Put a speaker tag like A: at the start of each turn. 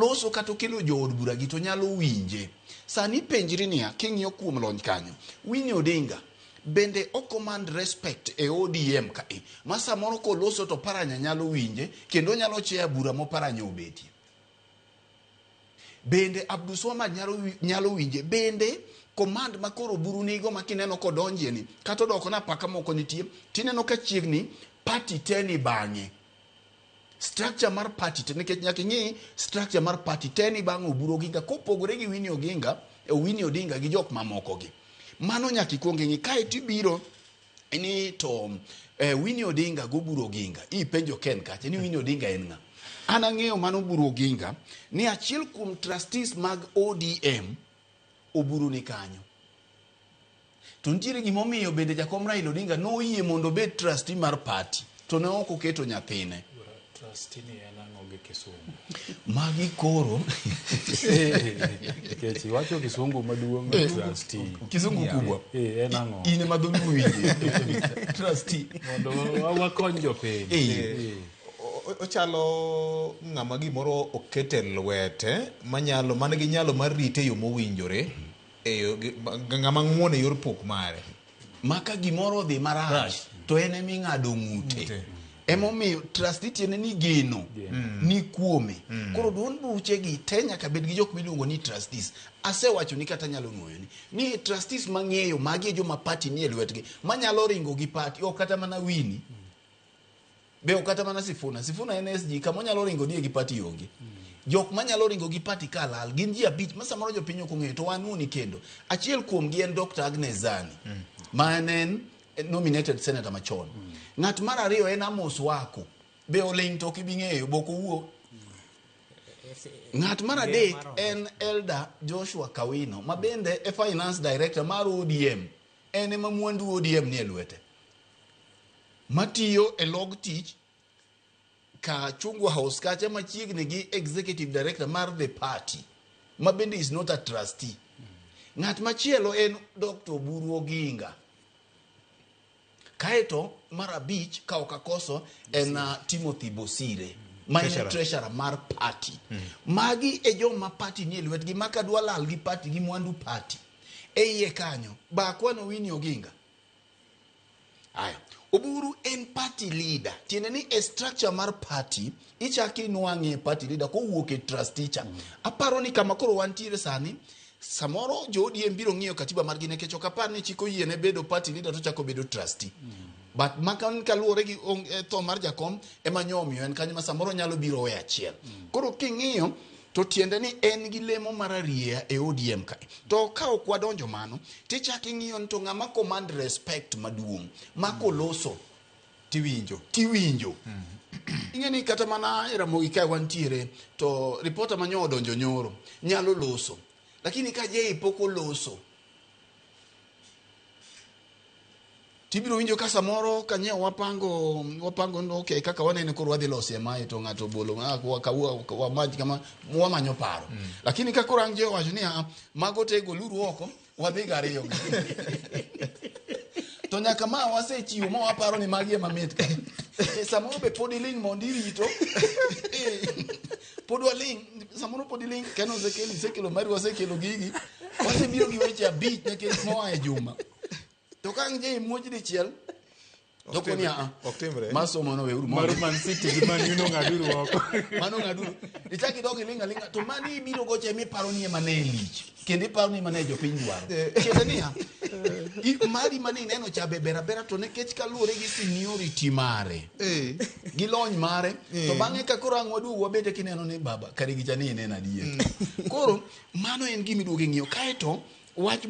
A: koloso kata okelo jood bura gi to nyalo winje. Sani penjri niya, king'iyo kuom lony kanyo, Winnie Odinga bende o command respect e ODM kae ma samoro koloso to Paranya nyalo winje kendo nyalo chair bura mo Paranya obetie. Bende Abdulswamad nyalo winje. Bende command ma koro Oburu nigo ma kineno kodonjie ni kata odoko na apaka moko nitie tineno ka chiegni party te ni bang'e. Structure mar party te nikech nyaka ing'i structure mar party te ni bang' Oburu Oginga kopogore gi Winnie Oginga, Winnie Odinga gi jok mamoko gi. Mano nyaka ikuong ing'i. Kae tibiro ni to Winnie Odinga gi Oburu Oginga. Ipenjo Ken kacha ni Winnie Odinga en ng'a? An ang'eyo mano Oburu Oginga ni achiel kuom trustees mag ODM Oburu ni kanyo. To nitiere gimomiyo bende jakom Raila Odinga noyie mondo obed trustee mar party to ne ok oketo nyathine.
B: Trustee ni en ang'o gi kisungu?
A: Magi koro
B: Nikech iwacho kisungu maduong' ni trustee.
A: Kisungu kubwa.
B: En ang'o?
A: In ema dholuo winje. Trustee.
B: Mondo wakony jopiny.
C: Ochalo ng'ama gimoro okete lwete manyalo man gi nyalo mar rite e yo mowinjore ng'ama ng'uon e yor pok mare.
A: Ma ka gimoro odhi marach to en ema ing'ado ng'ute. Emomiyo trustee tiende ni geno ni kuome. Koro duond buche gi te nyaka bed gi jok miluongo ni trustees. Asewacho ni kata nyalo nuoyo ni ni trustees mang'eyo magi e joma party nie lwetgi manyalo ringo gi party ok kata mana Winnie. Be ok kata mana Sifuna. Sifuna en SG kama onyalo ringo die gi party onge. Jok manyalo ringo gi party ka lal gin ji abich ma samoro jopiny ok ong'eyo to wanuoni kendo. Achiel kuom gi en Dr. Agnes Zani ma en en nominated senator machon. Ng'at mar ariyo en Amos Wako. Be oling' to ok ibi ng'eyo, be ok owuo. Ng'at mar adek en Elder Joshua Kawino ma bende e finance director mar ODM. En ema mwandu ODM nie lwete. Matiyo e log tich ka Chungwa House kacha machiegni gi executive director mar the party ma bende is not a trustee. Ng'at machielo en Dr. Oburu Oginga. Kaeto mar abich ka ok akoso en Timothy Bosire ma en
C: Treasurer.
A: treasurer mar party. Magi e joma party nie lwetgi ma kadwa lal gi party gi mwandu party. E iye kanyo ba akwano Winnie Oginga. Aya, Oburu en party leader. Tiende ni e structure mar party, ichako inwang'e party leader kowuok e trustee cha. Aparo ni kama koro wantiere sani, samoro jo ODM biro ng'iyo katiba margi nikech ok apar ni chik oyiene bedo party leader to chako bedo trustee. But maka kaluwore gi tho mar jakom ema nyo omiyo en kanyo ma samoro nyalo biro we achiel. Koro king'iyo to tiende ni en gi lemo mar arieya e ODM kae. To ka ok wadonjo mano, tichako ing'iyo ni to ng'ama command respect maduong' ma koloso
C: Tiwinjo.
A: Tiwinjo. Ing'e ni kata mana e Ramogi kae wantiere to reporter ma nyo odonjo nyoro nyalo loso. Lakini ka Jay pok oloso, tibiro winjo ka samoro ka nyo wapango ni okay kaka wanene koro wadhi loso e mae to ng'ato obolo, wamany kama wamanyo paro. Lakini ka koro ang' Jay owacho ni mago te goluru oko wadhi gariyo. To nyaka ma wasechiwo ma waparo ni magi ema mit ka. Samoro be pod iling' mondo irito. Pod waling', samoro pod iling', Ken osekelo, isekelo mari, wasekelo gigi. Wasebiro gi weche abich nikech moa e juma. To ka ang' Jay muoch dichiel, to koni a
C: Ok timre.
A: Ma somo no weuru mondo.
B: Mar Man City gi Man U nong'aduru oko.
A: Mano ng'aduru. Ichak idog iling' aling'a to mani ibiro goche miparo ni ema ne lich. Kendo iparo ni ema ne jopiny dwaro. Tiende niya, mari mane ineno cha be ber abera to nikech kaluwore gi seniority mare. Gi lony mare. To bang'e ka koro ang' waduogo wabete kineno ni baba kare gicha ni ineno adier. Koro mano en gima iduogo ing'iyo. Kaeto wach